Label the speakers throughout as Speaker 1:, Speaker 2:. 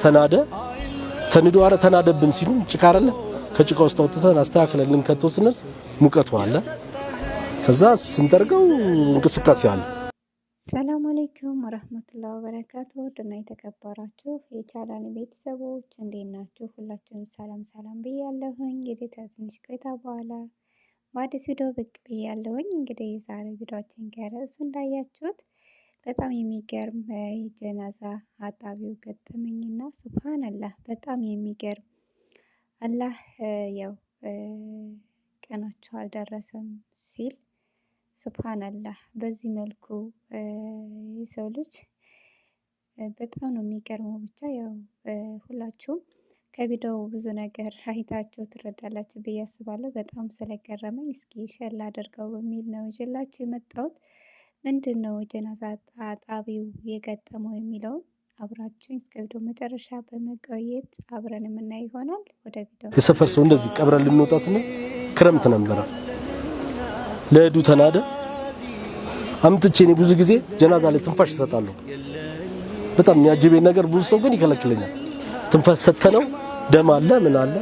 Speaker 1: ተናደ ተንዶ አረ ተናደብን ሲሉ ጭቃ አይደለ ከጭቃ ውስጥ አውጥተን አስተካክለን ልንከተው ስንል ሙቀቱ አለ። ከዛ ስንጠርገው እንቅስቃሴ አለ።
Speaker 2: ሰላም አለይኩም ወረህመቱላሂ ወበረካቱ። ድና የተከበራችሁ የቻናል ቤተሰቦች እንዴት ናችሁ? ሁላችሁም ሰላም ሰላም ብያለሁኝ። እንግዲህ ከትንሽ ቆይታ በኋላ በአዲስ ቪዲዮ ብቅ ብያለሁኝ። እንግዲህ የዛሬ ቪዲዮአችን ከርዕሱ እንዳያችሁት በጣም የሚገርም የጀናዛ አጣቢው ገጠመኝና ሱብሃንአላህ በጣም የሚገርም አላህ ያው ቀናቸው አልደረሰም ሲል ሱብሃንአላህ በዚህ መልኩ የሰው ልጅ በጣም ነው የሚገርመው። ብቻ ያው ሁላችሁም ከቪዲዮው ብዙ ነገር አይታችሁ ትረዳላችሁ ብዬ አስባለሁ። በጣም ስለገረመኝ እስኪ share ላድርገው በሚል ነው ይዤላችሁ የመጣሁት። ምንድን ነው ጀናዛ አጣቢው የገጠመው የሚለውን አብራችሁኝ እስከ ቪዲዮ መጨረሻ በመቆየት አብረን የምናይ ይሆናል። ወደ ቪዲዮ።
Speaker 1: የሰፈር ሰው እንደዚህ ቀብረን ልንወጣ ስንል ክረምት ነበረ። ለእዱ ተናደ አምጥቼ እኔ ብዙ ጊዜ ጀናዛ ላይ ትንፋሽ እሰጣለሁ። በጣም የሚያጅበኝ ነገር ብዙ ሰው ግን ይከለክለኛል። ትንፋሽ ሰተነው ደም አለ ምን አለ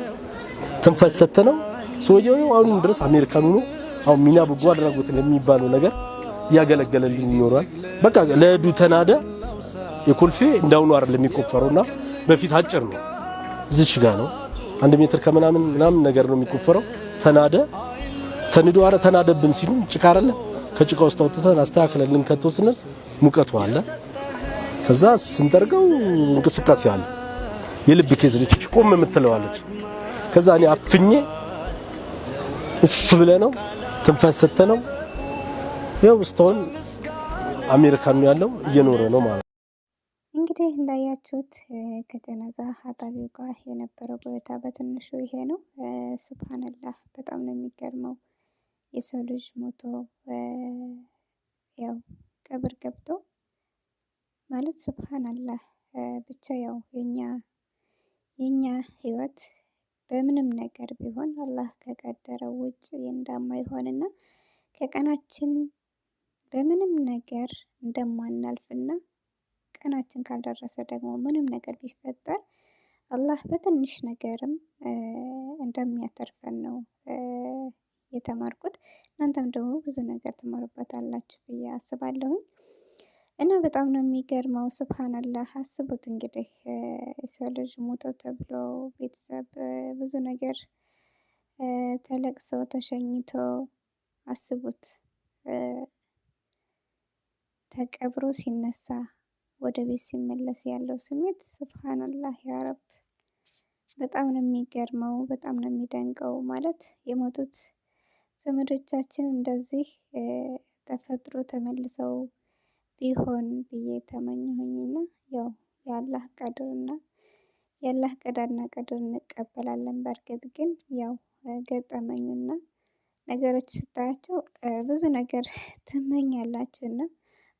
Speaker 1: ትንፋሽ ሰተነው ሰውየው አሁንም ድረስ አሜሪካን ሆኖ አሁን ሚና በጎ አድራጎት የሚባለው ነገር እያገለገለልኝ ይኖራል። በቃ ለእዱ ተናደ። የኮልፌ እንዳሁኑ አይደለም የሚቆፈረውና በፊት አጭር ነው። እዚች ጋ ነው 1 ሜትር ከምናምን ምናምን ነገር ነው የሚቆፈረው። ተናደ ተንዶ አረ ተናደብን ሲሉ ጭቃ አይደለ ከጭቃ ውስጥ አውጥተን አስተካክለን ልንከተው ስንል ሙቀቱ አለ። ከዛ ስንጠርገው እንቅስቃሴ አለ። የልብ case ነች ቆም የምትለዋለች። ከዛ እኔ አፍኜ እፍ ብለ ነው ትንፋሽ ሰተነው ያው እስካሁን አሜሪካን ነው ያለው እየኖረ ነው ማለት ነው።
Speaker 2: እንግዲህ እንዳያችሁት ከጀናዛ አጣቢው ጋር የነበረው ቆይታ በትንሹ ይሄ ነው። ሱብሃንአላህ በጣም ነው የሚገርመው። የሰው ልጅ ሞቶ ያው ቀብር ገብቶ ማለት ሱብሃንአላህ ብቻ ያው የኛ ህይወት በምንም ነገር ቢሆን አላህ ከቀደረው ውጭ እንደማይሆንና ከቀናችን በምንም ነገር እንደማናልፍና ቀናችን ካልደረሰ ደግሞ ምንም ነገር ቢፈጠር አላህ በትንሽ ነገርም እንደሚያተርፈን ነው የተማርኩት። እናንተም ደግሞ ብዙ ነገር ትማሩበታላችሁ ብዬ አስባለሁኝ። እና በጣም ነው የሚገርመው። ሱብሃንአላህ አስቡት እንግዲህ የሰው ልጅ ሞቶ ተብሎ ቤተሰብ ብዙ ነገር ተለቅሶ ተሸኝቶ አስቡት ተቀብሮ ሲነሳ ወደ ቤት ሲመለስ ያለው ስሜት ሱብሃንአላህ ያ ረብ፣ በጣም ነው የሚገርመው። በጣም ነው የሚደንቀው። ማለት የሞቱት ዘመዶቻችን እንደዚህ ተፈጥሮ ተመልሰው ቢሆን ብዬ ተመኘሁኝና ያው የአላህ ቀድርና የአላህ ቀዳና ቀድር እንቀበላለን። በእርግጥ ግን ያው ገጠመኙና ነገሮች ስታያቸው ብዙ ነገር ትመኛላችሁና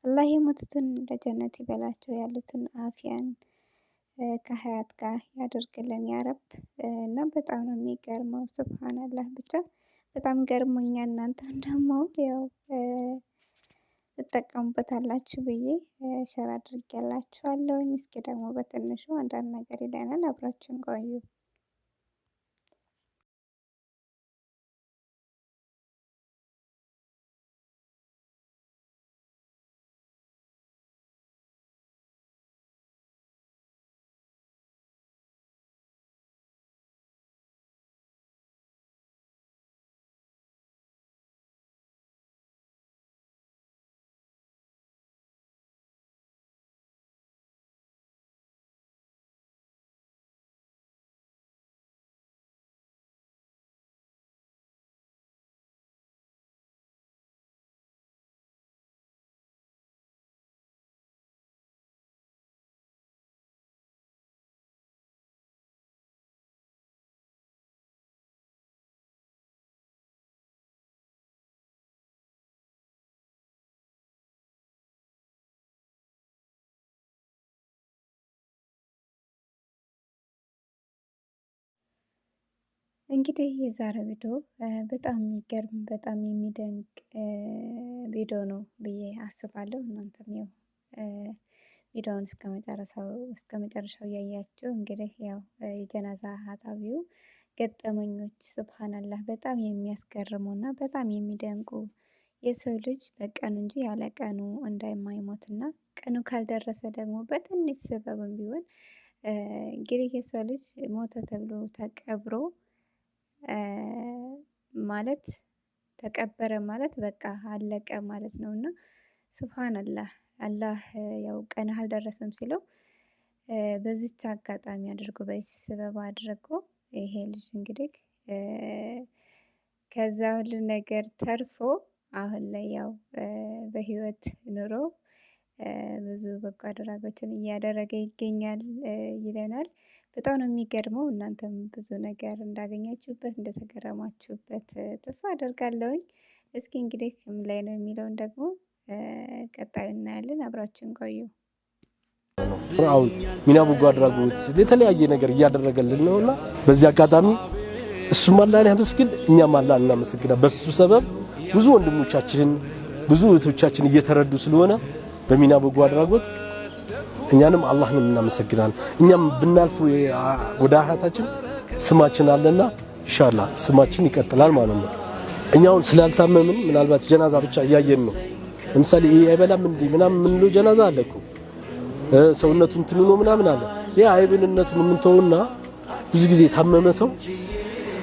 Speaker 2: አላህ የሞቱትን ለጀነት ይበላቸው፣ ያሉትን አፊያን ከሀያት ጋር ያደርግልን ያረብ። እና በጣም ነው የሚገርመው። ሱብሃንአላህ ብቻ በጣም ገርሞኛል። እናንተም ደግሞ ያው ትጠቀሙበታላችሁ ብዬ share አድርጌላችኋለሁኝ። እስኪ ደግሞ በትንሹ አንዳንድ ነገር ይለናል። አብራችሁን ቆዩ። እንግዲህ የዛሬ ቪዲዮ በጣም የሚገርም በጣም የሚደንቅ ቪዲዮ ነው ብዬ አስባለሁ። እናንተም ያው ቪዲዮውን እስከ መጨረሻው እያያችሁ እንግዲህ ያው የጀናዛ አጣቢው ገጠመኞች ሱብሃንአላህ በጣም የሚያስገርሙና በጣም የሚደንቁ የሰው ልጅ በቀኑ እንጂ ያለ ቀኑ እንደማይሞትና ቀኑ ካልደረሰ ደግሞ በትንሽ ሰበብም ቢሆን እንግዲህ የሰው ልጅ ሞተ ተብሎ ተቀብሮ ማለት ተቀበረ ማለት በቃ አለቀ ማለት ነው። እና ሱብሃንአላህ አላህ ያው ቀንህ አልደረሰም ሲለው በዚች አጋጣሚ አድርጎ በዚህ ሰበብ አድርጎ ይሄ ልጅ እንግዲህ ከዛ ሁሉ ነገር ተርፎ አሁን ላይ ያው በህይወት ኑሮ ብዙ በጎ አድራጎችን እያደረገ ይገኛል ይለናል። በጣም ነው የሚገርመው። እናንተም ብዙ ነገር እንዳገኛችሁበት እንደተገረማችሁበት ተስፋ አደርጋለሁኝ። እስኪ እንግዲህ ምን ላይ ነው የሚለውን ደግሞ ቀጣዩ እናያለን። አብራችሁን ቆዩ።
Speaker 1: አሁን ሚና በጎ አድራጎት የተለያየ ነገር እያደረገልን ነውና በዚህ አጋጣሚ እሱም አላህን ያመስግን፣ እኛም አላህን እናመሰግናለን። በሱ ሰበብ ብዙ ወንድሞቻችን ብዙ እህቶቻችን እየተረዱ ስለሆነ በሚና በጎ አድራጎት እኛንም አላህንም እናመሰግናለን። እኛም ብናልፍ ወደ አያታችን ስማችን አለና ኢንሻአላህ ስማችን ይቀጥላል ማለት ነው። እኛውን ስላልታመምን ምናልባት ጀናዛ ብቻ እያየን ነው። ለምሳሌ ይሄ አይበላም እንዴ ምናምን የምንለው ጀናዛ አለ እኮ ሰውነቱ እንትን ነው ምናምን አለ። ይሄ አይብንነቱን የምንተውና ብዙ ጊዜ የታመመ ሰው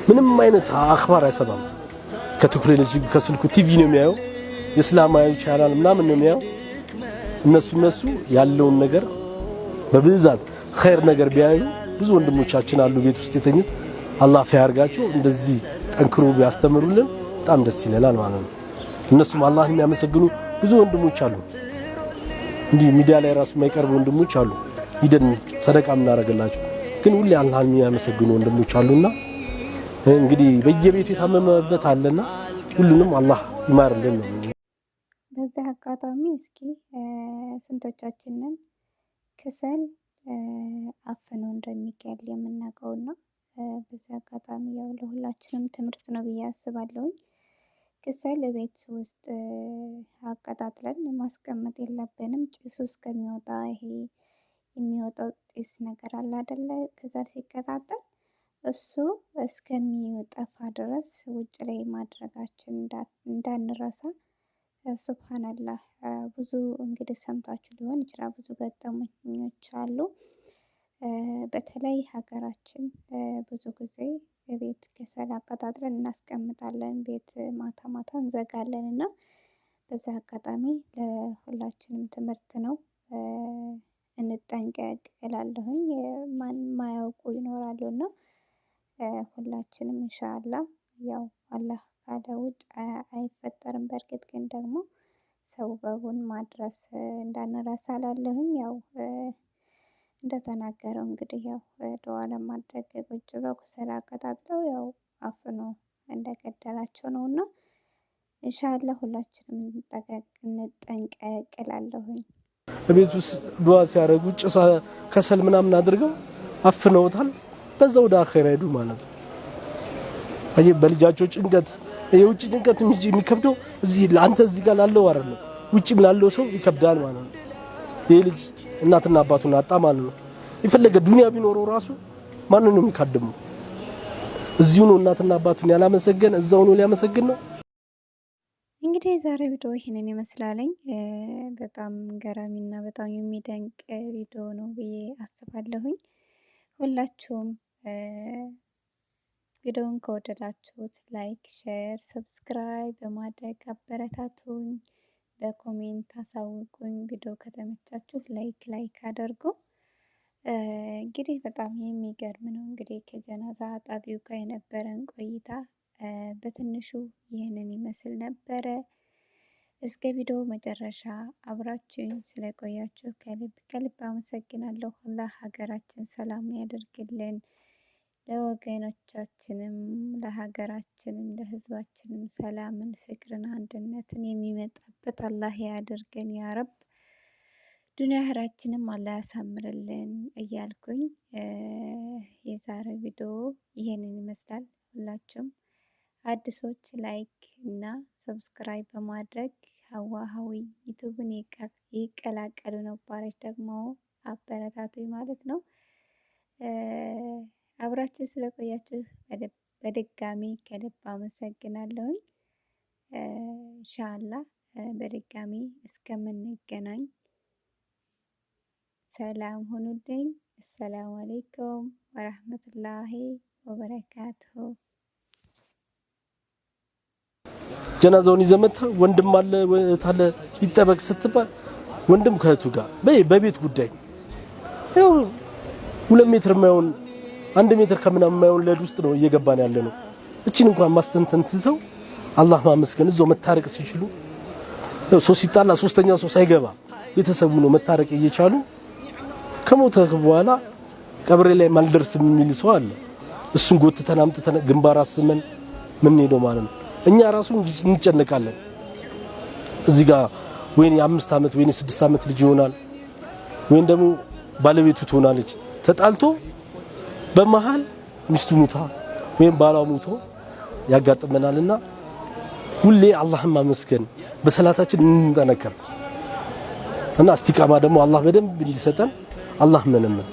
Speaker 1: ምንም አይነት አኽባር አይሰማም። ከቴክኖሎጂ ከስልኩ ቲቪ ነው የሚያየው፣ የእስላማዊ ቻናል ምናምን ነው የሚያየው። እነሱ ያለውን ነገር በብዛት ኸይር ነገር ቢያዩ ብዙ ወንድሞቻችን አሉ ቤት ውስጥ የተኙት፣ አላህ ፊያ ያርጋቸው። እንደዚህ ጠንክሮ ቢያስተምሩልን በጣም ደስ ይለናል ማለት ነው። እነሱም አላህን የሚያመሰግኑ ብዙ ወንድሞች አሉ። እንዲህ ሚዲያ ላይ ራሱ የማይቀርቡ ወንድሞች አሉ። ሂደን ሰደቃ የምናደርግላቸው ግን ሁሌ አላህን የሚያመሰግኑ ወንድሞች አሉና እንግዲህ በየቤቱ የታመመበት አለና ሁሉንም አላህ ይማርልን ነው።
Speaker 2: በዚህ አጋጣሚ እስኪ ስንቶቻችንን ከሰል አፍኖ እንደሚገል የምናውቀውና በዚህ አጋጣሚ ያው ለሁላችንም ትምህርት ነው ብዬ አስባለሁኝ። ከሰል ቤት ውስጥ አቀጣጥለን ማስቀመጥ የለብንም። ጭሱ እስከሚወጣ ይሄ የሚወጣው ጢስ ነገር አለ አይደለ? ከሰል ሲቀጣጠል እሱ እስከሚጠፋ ድረስ ውጭ ላይ ማድረጋችን እንዳንረሳ። ሱብሃንአላህ ብዙ እንግዲህ ሰምታችሁ ሊሆን ይችላል። ብዙ ገጠመኞች አሉ። በተለይ ሀገራችን ብዙ ጊዜ ቤት ከሰል አቀጣጥለን እናስቀምጣለን። ቤት ማታ ማታ እንዘጋለን እና በዛ አጋጣሚ ለሁላችንም ትምህርት ነው። እንጠንቀቅ እላለሁኝ። ማያውቁ ይኖራሉ እና ሁላችንም ኢንሻአላህ ያው አላህ ካለ ውጭ አይፈጠርም። በእርግጥ ግን ደግሞ ሰበቡን ማድረስ እንዳንረሳ እላለሁኝ። ያው እንደተናገረው እንግዲህ ያው ዱዓ ለማድረግ ቁጭ ብለው ከሰል አቀጣጥለው ያው አፍኖ እንደገደላቸው ነውና ኢንሻአላህ ሁላችንም እንጠንቀቅ እላለሁኝ።
Speaker 1: በቤት ውስጥ ዱዓ ሲያደርጉ ጭስ ከሰል ምናምን አድርገው አፍነውታል። በዛው ወደ አኼራ ሄዱ ማለት ነው። አየህ፣ በልጃቸው ጭንቀት የውጭ ጭንቀት የሚከብደው እዚህ ለአንተ እዚህ ጋር ላለው አይደለም፣ ውጭም ላለው ሰው ይከብዳል ማለት ነው። ይሄ ልጅ እናትና አባቱን አጣ ማለት ነው። የፈለገ ዱንያ ቢኖረው ራሱ ማንን ነው የሚካድመው? እዚሁ ነው እናትና አባቱን ያላመሰገን እዛው ነው ሊያመሰግን ነው።
Speaker 2: እንግዲህ የዛሬ ቪዲዮ ይህንን ይመስላልኝ። በጣም ገራሚና በጣም የሚደንቅ ቪዲዮ ነው ብዬ አስባለሁኝ። ሁላችሁም ቪዲዮውን ከወደዳችሁት like፣ share፣ subscribe በማድረግ አበረታቱኝ። በ comment አሳውቁኝ። ቪዲዮ ከተመቻችሁ like like አድርጉ። እንግዲህ በጣም የሚገርም ነው። እንግዲህ ከጀናዛ አጣቢው ጋር የነበረን ቆይታ በትንሹ ይህንን ይመስል ነበረ። እስከ ቪዲዮ መጨረሻ አብራችሁኝ ስለቆያችሁ ከልብ ከልብ አመሰግናለሁ። አላህ ሀገራችን ሰላም ያደርግልን። ለወገኖቻችንም ለሀገራችንም ለሕዝባችንም ሰላምን፣ ፍቅርን፣ አንድነትን የሚመጣበት አላህ ያደርገን ያ ረብ። ዱንያ አኺራችንም አላህ ያሳምርልን እያልኩኝ የዛሬ ቪዲዮ ይሄንን ይመስላል። ሁላችሁም አዲሶች like እና subscribe በማድረግ ሀዋ ሀዊ ዩቱብን ይቀላቀሉ ነባሮች ደግሞ አበረታቱኝ ማለት ነው። አብራችሁ ስለቆያችሁ በድጋሚ ከልብ አመሰግናለሁኝ። ኢንሻአላህ በድጋሚ እስከምንገናኝ ሰላም ሁኑልኝ። አሰላሙ አለይኩም ወረህመቱላሂ ወበረካቱሁ።
Speaker 1: ጀናዛውን ይዘህ መጥተህ ወንድም አለ እህት አለ ይጠበቅ ስትባል ወንድም ከእህቱ ጋር በቤት ጉዳይ ያው 2 ሜትር የማይሆን 1 ሜትር ከምናምን የማይሆን ለድ ውስጥ ነው እየገባን ያለ ነው። እቺን እንኳን ማስተንተን ትተው አላህ ማመስገን እዛው መታረቅ ሲችሉ፣ ሰው ሲጣላ ሶስተኛ ሰው ሳይገባ ቤተሰቡ ነው መታረቅ እየቻሉ፣ ከሞተ በኋላ ቀብሬ ላይ ማልደርስም የሚል ሰው አለ። እሱን ጎትተን አምጥተን ግንባር አስመን ምን ሄደው ማለት ነው። እኛ ራሱ እንጨነቃለን። እዚህ ጋር ወይኔ የ5 ዓመት ወይኔ 6 ዓመት ልጅ ይሆናል ወይም ደግሞ ባለቤቱ ትሆናለች። ተጣልቶ በመሃል ሚስቱ ሙታ ወይም ባሏ ሙቶ ያጋጥመናልና ሁሌ አላህን ማመስገን፣ በሰላታችን እንጠነከር እና እስቲቃማ ደግሞ አላህ በደንብ እንዲሰጠን አላህ መለመን።